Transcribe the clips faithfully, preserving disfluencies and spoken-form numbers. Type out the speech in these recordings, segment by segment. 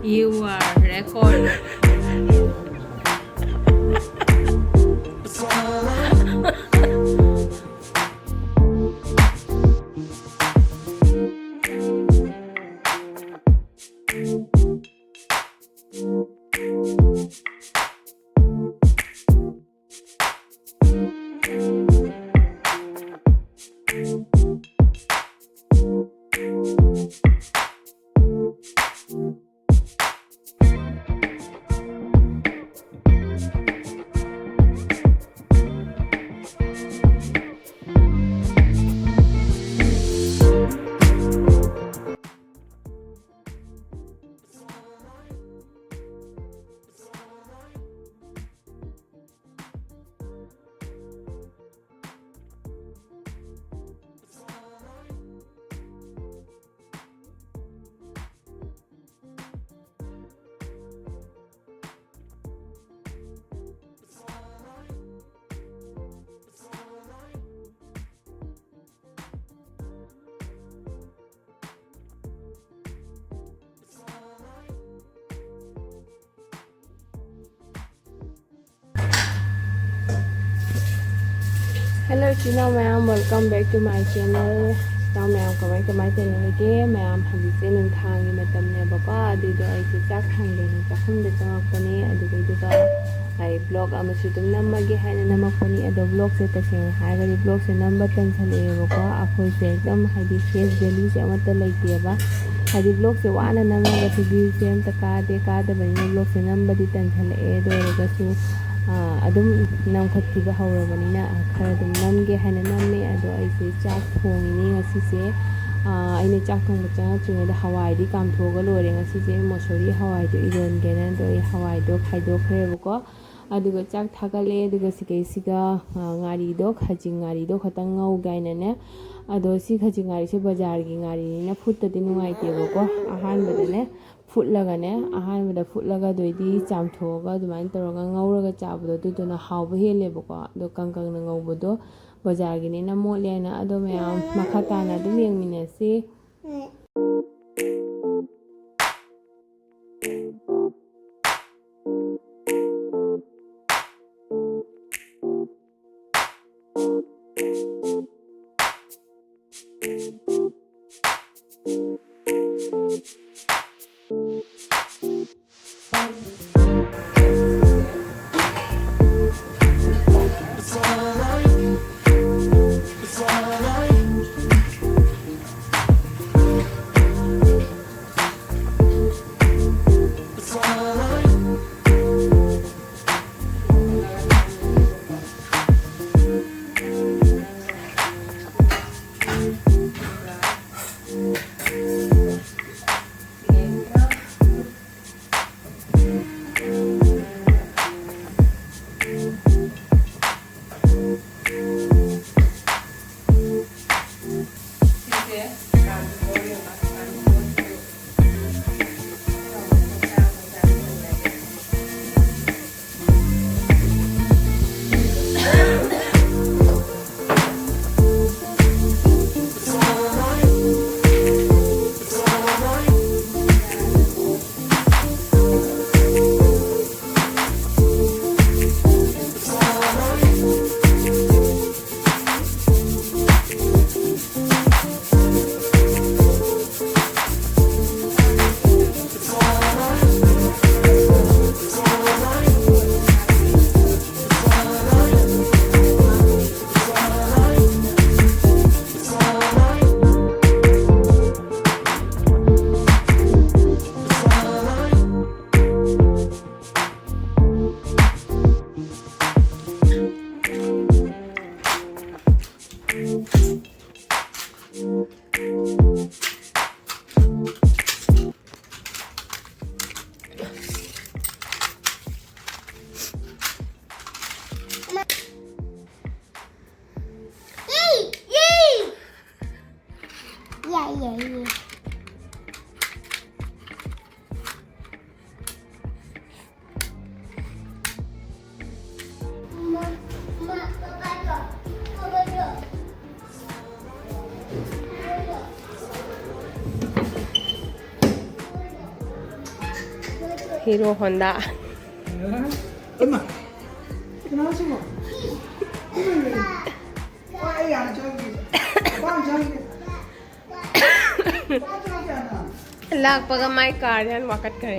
You are record. Hello ꯏꯆꯤꯟ ꯏꯅꯥꯎ ꯃꯌꯥꯝ, welcome back to my channel. ꯏꯆꯤꯟ ꯏꯅꯥꯎ ꯃꯌꯥꯝ, ꯀꯃꯥꯏ ꯀꯃꯥꯏ ꯇꯧꯅꯔꯤꯒꯦ? ꯃꯌꯥꯝ ꯍꯧꯖꯤꯛꯁꯦ ꯅꯨꯡꯊꯥꯡꯒꯤ ꯃꯇꯝꯅꯦꯕꯀꯣ, ꯑꯗꯨꯏꯗꯣ ꯑꯩꯁꯦ ꯆꯥꯛ ꯊꯥꯡꯒꯦꯅ ꯆꯥꯛꯈꯨꯝꯗ ꯆꯪꯉꯛꯄꯅꯦ꯫ ꯑꯗꯨꯗꯩꯗꯨꯒ ꯑꯩ vlog ꯑꯃꯁꯨ ꯑꯗꯨꯝ ꯅꯝꯃꯒꯦ ꯍꯥꯏꯅ ꯅꯝꯃꯛꯄꯅꯤ꯫ ꯑꯗꯣ vlogꯁꯦ ꯇꯁꯦꯡꯅ ꯍꯥꯏꯔꯒꯗꯤ vlogꯁꯦ ꯅꯝꯕ ꯇꯟꯁꯜꯂꯛꯑꯦꯕꯀꯣ꯫ ꯑꯩꯈꯣꯏꯁꯦ ꯑꯗꯨꯝ ꯍꯥꯏꯗꯤ face valueꯁꯦ ꯑꯃꯠꯇ ꯂꯩꯇꯦꯕ꯫ ꯍꯥꯏꯗꯤ vlogꯁꯦ ꯋꯥꯅ ꯅꯝꯃꯒꯁꯨ viewꯁꯦ ꯑꯝꯇ ꯀꯥꯗꯦ꯫ ꯀꯥꯗꯕꯅꯤꯅ vlogꯁꯦ ꯅꯝꯕꯗꯤ ꯇꯟꯁꯜꯂꯛꯑꯦ꯫ ꯑꯗꯨ ꯑꯣꯏꯔꯒꯁꯨ ꯑꯥ, ꯑꯗꯨꯝ ꯅꯝꯈꯠꯈꯤꯕ ꯍꯧꯔꯕꯅꯤꯅ ꯈꯔ ꯑꯗꯨꯝ ꯅꯝꯒꯦ ꯍꯥꯏꯅ ꯅꯝꯃꯦ꯫ ꯑꯗꯣ ꯑꯩꯁꯦ ꯆꯥꯛ ꯊꯣꯡꯉꯤꯅꯦ ꯉꯁꯤꯁꯦ꯫ ꯑꯩꯅ ꯆꯥꯛ ꯊꯣꯡꯕ ꯆꯪꯉꯛꯇ꯭ꯔꯤꯉꯩꯗ ꯍꯋꯥꯏꯗꯤ ꯀꯥꯝꯊꯣꯛꯑꯒ ꯂꯣꯏꯔꯦ꯫ ꯉꯁꯤꯁꯦ ꯃꯣꯁꯣꯔꯤ ꯍꯋꯥꯏꯗꯣ ꯏꯔꯣꯟꯒꯦꯅ ꯑꯗꯣ ꯑꯩ ꯍꯋꯥꯏꯗꯣ ꯈꯥꯏꯗꯣꯛꯈ꯭ꯔꯦꯕꯀꯣ꯫ ꯑꯗꯨꯒ ꯆꯥꯛ ꯊꯥꯒꯠꯂꯦ꯫ ꯑꯗꯨꯒ ꯁꯤꯗꯩꯁꯤꯒ, ꯑ, ꯉꯥꯔꯤꯗꯣ, ꯈꯖꯤꯡ ꯉꯥꯔꯤꯗꯣ ꯈꯛꯇꯪ ꯉꯧꯒꯦ ꯍꯥꯏꯅꯅꯦ꯫ ꯑꯗꯣ ꯁꯤ ꯈꯖꯤꯡ ꯉꯥꯔꯤꯁꯦ ꯕꯖꯥꯔꯒꯤ ꯉꯥꯔꯤꯅꯤꯅ ꯐꯨꯠꯇꯗꯤ ꯅꯨꯡꯉꯥꯏꯇꯦꯕꯀꯣ꯫ ꯑꯍꯥꯟꯕꯗꯅꯦ ꯐꯨꯠꯂꯒꯅꯦ, ꯑꯍꯥꯟꯕꯗ ꯐꯨꯠꯂꯒ ꯑꯗꯨꯑꯣꯏꯗꯤ ꯆꯥꯝꯊꯣꯛꯑꯒ ꯑꯗꯨꯃꯥꯏꯅ ꯇꯧꯔꯒ ꯉꯧꯔꯒ ꯆꯥꯕꯗꯣ ꯑꯗꯨꯗꯨꯅ ꯍꯥꯎꯕ ꯍꯦꯜꯂꯦꯕꯀꯣ꯫ ꯑꯗꯣ ꯀꯪ ꯀꯪꯅ ꯉꯧꯕꯗꯣ ꯕꯖꯥꯔꯒꯤꯅꯤꯅ ꯃꯣꯠꯂꯦ ꯍꯥꯏꯅ꯫ ꯑꯗꯣ ꯃꯌꯥꯝ ꯃꯈꯥ ꯇꯥꯅ ꯑꯗꯨꯝ ꯌꯦꯡꯃꯤꯟꯅꯁꯤ꯫ Hero Honda. ꯏꯃꯥ, ꯀꯅꯥꯁꯤꯕꯣ? ꯏꯃꯥ, ꯏꯃꯥ, ꯏꯃꯥ꯫ ꯑꯣ, ꯑꯩ ꯍꯥꯟꯅ ꯆꯪꯒꯦ꯫ ꯃꯄꯥ ꯍꯥꯟꯅ ꯆꯪꯒꯦ꯫ ꯃꯄꯥ ꯆꯪꯒꯦ ꯍꯥꯟꯅ꯫ ꯂꯥꯛꯄꯒ ꯃꯥꯏ ꯀꯥꯔꯁꯦ ꯍꯥꯟꯅ ꯋꯥꯀꯠꯈ꯭ꯔꯦ꯫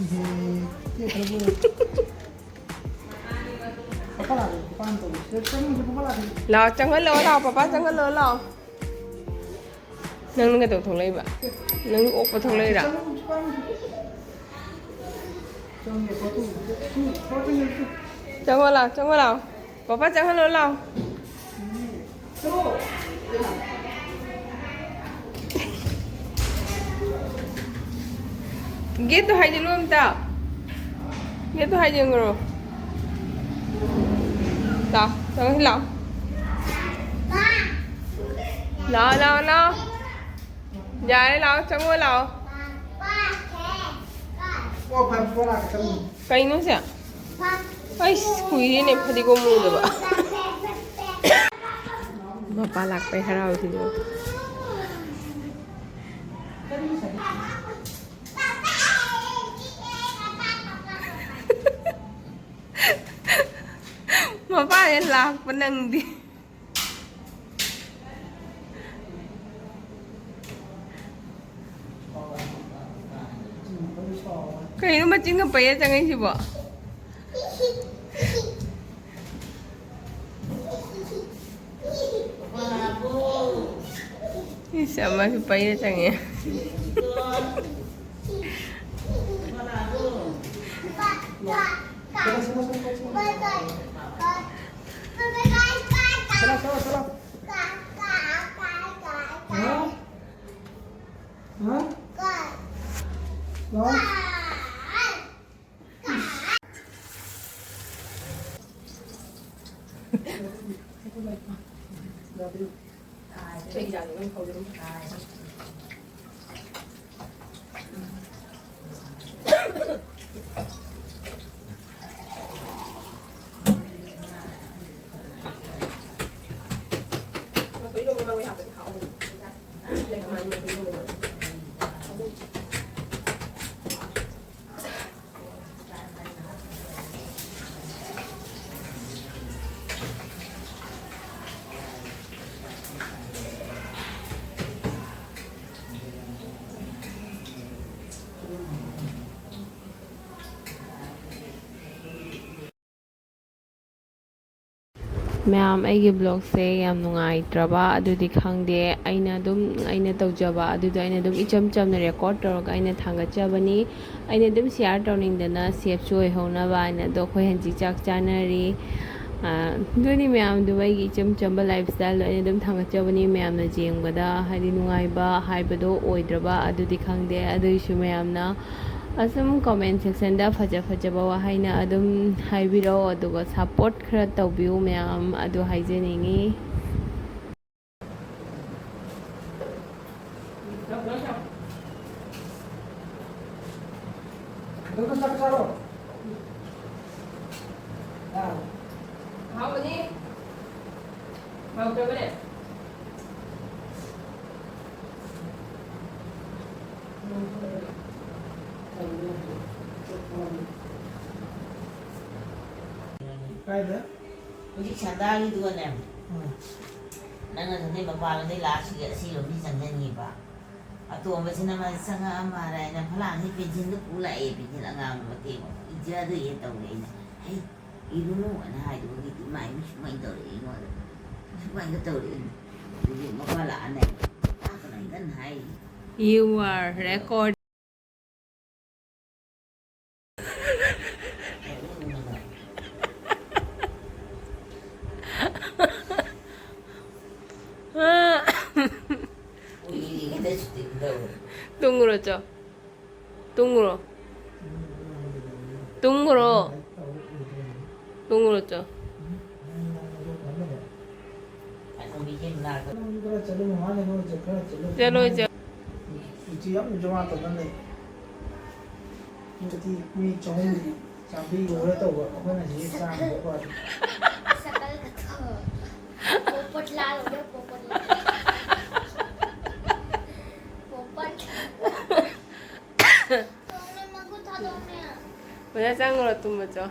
ꯏꯍꯦ, ꯆꯦ ꯈꯔꯕꯨ꯫ ꯄꯄꯥ ꯂꯥꯛꯑꯦ, ꯄꯄꯥ ꯍꯥꯟꯅ ꯇꯧꯒꯦ꯫ ꯁꯤꯗ ꯆꯪꯉꯨꯁꯦ, ꯄꯄꯥ ꯂꯥꯛꯑꯦ꯫ ꯂꯥꯛꯑꯣ, ꯆꯪꯍꯜꯂꯣ ꯂꯥꯛꯑꯣ, ꯄꯄꯥ ꯆꯪꯍꯜꯂꯣ ꯂꯥꯛꯑꯣ꯫ ꯅꯪꯅ ꯀꯩꯗꯧ ꯊꯣꯛꯂꯛꯏꯕ? ꯅꯪ ꯑꯣꯛꯄ ꯊꯣꯛꯂꯛꯏꯔꯥ? ꯆꯪꯉꯨ, ꯆꯪꯉꯨ꯫ ꯆꯪꯉꯨ, ꯆꯪꯉꯨ꯫ ꯆꯪꯉꯣ ꯂꯥꯛꯑꯣ, ꯆꯪꯉꯣ ꯂꯥꯛꯑꯣ꯫ ꯄꯄꯥ ꯆꯪꯍꯜꯂꯣ ꯂꯥꯛꯑꯣ꯫ ꯒꯦꯠꯇꯣ ꯍꯥꯏꯖꯤꯜꯂꯨ ꯑꯝꯇ꯫ ꯒꯦꯠꯇꯣ ꯍꯥꯏꯖꯤꯟꯈ꯭ꯔꯣ꯫ ꯂꯥꯛꯑꯣ, ꯆꯪꯉꯁꯤ ꯂꯥꯛꯑꯣ꯫ ꯂꯥꯛꯑꯣ, ꯂꯥꯛꯑꯣ, ꯂꯥꯛꯑꯣ꯫ ꯌꯥꯔꯦ, ꯂꯥꯛꯑꯣ, ꯆꯪꯉꯣ ꯂꯥꯛꯑꯣ꯫ ꯀꯩꯅꯣ ꯁꯦ? ꯑꯩꯁ, ꯀꯨꯏꯔꯦꯅꯦ ꯐꯗꯤꯒꯣꯝ ꯎꯗꯕ꯫ ꯃꯄꯥ ꯂꯥꯛꯄꯩ ꯍꯔꯥꯎꯔꯤꯗꯣ꯫ ꯃꯄꯥ ꯍꯦꯛ ꯂꯥꯛꯄ ꯅꯪꯗꯦ꯫ ꯀꯩꯅꯣ ꯃꯆꯤꯟꯒ ꯄꯩꯔ ꯆꯪꯉꯛꯏꯁꯤꯕꯣ? ꯏꯁ, ꯑꯃꯁꯨ ꯄꯩꯔ ꯆꯪꯉꯦ꯫ ꯆꯠꯂꯣ, ꯆꯠꯂꯣ, ꯆꯠꯂꯣ꯫ ꯍꯥ? ꯍꯥ? ꯂꯥꯛꯑꯣ꯫ ꯃꯌꯥꯝ, ꯑꯩꯒꯤ vlogꯁꯦ ꯌꯥꯝ ꯅꯨꯡꯉꯥꯏꯇ꯭ꯔꯕ ꯑꯗꯨꯗꯤ ꯈꯪꯗꯦ꯫ ꯑꯩꯅ ꯑꯗꯨꯝ, ꯑꯩꯅ ꯇꯧꯖꯕ ꯑꯗꯨꯗꯣ ꯑꯩꯅ ꯑꯗꯨꯝ ꯏꯆꯝ ꯆꯝꯅ record ꯇꯧꯔꯒ ꯑꯩꯅ ꯊꯥꯡꯒꯠꯆꯕꯅꯤ꯫ ꯑꯩꯅ ꯑꯗꯨꯝ share ꯇꯧꯅꯤꯡꯗꯅ saveꯁꯨ ꯑꯣꯏꯍꯧꯅꯕ ꯍꯥꯏꯅ꯫ ꯑꯗꯣ ꯑꯩꯈꯣꯏ ꯍꯧꯖꯤꯛ ꯆꯥꯛ ꯆꯥꯅꯔꯤ꯫ ꯑꯥ, ꯑꯗꯨꯅꯤ ꯃꯌꯥꯝꯗꯨ ꯑꯩꯒꯤ ꯏꯆꯝ ꯆꯝꯕ lifestyleꯗꯣ ꯑꯩꯅ ꯑꯗꯨꯝ ꯊꯥꯡꯒꯠꯆꯕꯅꯤ꯫ ꯃꯌꯥꯝꯅ ꯌꯦꯡꯕꯗ ꯍꯥꯏꯗꯤ ꯅꯨꯡꯉꯥꯏꯕ ꯍꯥꯏꯕꯗꯣ ꯑꯣꯏꯗ꯭ꯔꯕ ꯑꯗꯨꯗꯤ ꯈꯪꯗꯦ꯫ ꯑꯗꯨꯏꯁꯨ ꯃꯌꯥꯝꯅ ꯑꯁꯨꯝ comment sectionꯗ ꯐꯖ ꯐꯖꯕ ꯋꯥꯍꯩꯅ ꯑꯗꯨꯝ ꯍꯥꯏꯕꯤꯔꯛꯑꯣ, ꯑꯗꯨꯒ support ꯈꯔ ꯇꯧꯕꯤꯌꯨ ꯃꯌꯥꯝ, ꯑꯗꯨ ꯍꯥꯏꯖꯅꯤꯡꯉꯤ꯫ ꯍꯥꯎꯕꯅꯤ꯫ ꯍꯥꯎꯇꯕꯅꯦ꯫ ꯀꯥꯏꯗ? ꯍꯧꯖꯤꯛ ꯁꯟꯗꯥꯒꯤꯗꯨꯒꯅꯦ, ꯎꯝ꯫ ꯅꯪꯅ ꯁꯣꯝꯗꯩ ꯃꯄꯥꯟꯂꯣꯝꯗꯩ ꯂꯥꯛꯑꯁꯤꯒꯦ, ꯑꯁꯤꯔꯣꯝꯗꯤ ꯆꯪꯁꯤꯟꯈꯤꯕ꯫ ꯑꯇꯣꯝꯕꯁꯤꯅ ꯃꯥꯁꯦ ꯆꯪꯉꯛꯑ ꯃꯥꯜꯂꯦ ꯍꯥꯏꯅ ꯐꯂꯥꯡꯁꯤ pencilꯗꯨ ꯄꯨ ꯂꯥꯛꯑꯦ, pencil ꯑꯉꯥꯡꯕ ꯃꯇꯦꯛ ꯑꯃ ꯏꯖꯗꯣꯏ ꯍꯦꯛ ꯇꯧꯔꯦ꯫ ꯑꯩꯅ, "ꯍꯩ, ꯏꯔꯨꯅꯨ" ꯑꯅ ꯍꯥꯏꯗꯨꯒꯗꯤ ꯃꯥꯏ ꯃꯤ ꯁꯨꯃꯥꯏꯅ ꯇꯧꯔꯛꯑꯦ ꯑꯩꯉꯣꯟꯗ, ꯁꯨꯃꯥꯏꯅ ꯇꯧꯔꯛꯑꯦ꯫ ꯑꯗꯨꯗꯤ ꯃꯄꯥ ꯂꯥꯛꯑꯅꯦ, ꯇꯥꯛꯀꯅꯨ ꯍꯥꯏꯅ ꯍꯥꯏꯔꯤ꯫ You are record. ꯎꯏꯔꯤꯉꯩꯗ shooting ꯇꯧꯔꯦ꯫ ꯇꯨꯝꯈ꯭ꯔꯣ ꯆꯣ꯫ ꯇꯨꯝꯈ꯭ꯔꯣ꯫ ꯇꯨꯝꯈ꯭ꯔꯣ꯫ ꯇꯨꯝꯈ꯭ꯔꯣ ꯆꯣ꯫ ꯆꯠꯂꯣ ꯆꯣ꯫ ꯃꯤ ꯆꯍꯨꯝ ꯆꯥꯝꯃꯔꯤ ꯂꯣꯏꯔꯦ ꯇꯧꯕ, ꯑꯩꯈꯣꯏꯅ ꯁꯤꯗ ꯆꯥꯝꯃ ꯈꯣꯠꯄ꯫ ꯁꯀꯜꯒꯗꯣ꯫ ꯄꯣꯄꯠ ꯂꯥꯜ ꯑꯣꯏꯔꯦ, ꯄꯣꯄꯠ ꯂꯥꯜ꯫ ꯄꯣꯄꯠ꯫ ꯇꯣꯡꯅ ꯃꯒꯨ ꯊꯥꯗꯣꯛꯅꯦ꯫ ꯑꯣꯖꯥ ꯆꯪꯈ꯭ꯔꯣ, ꯇꯨꯝꯕ ꯆꯣ꯫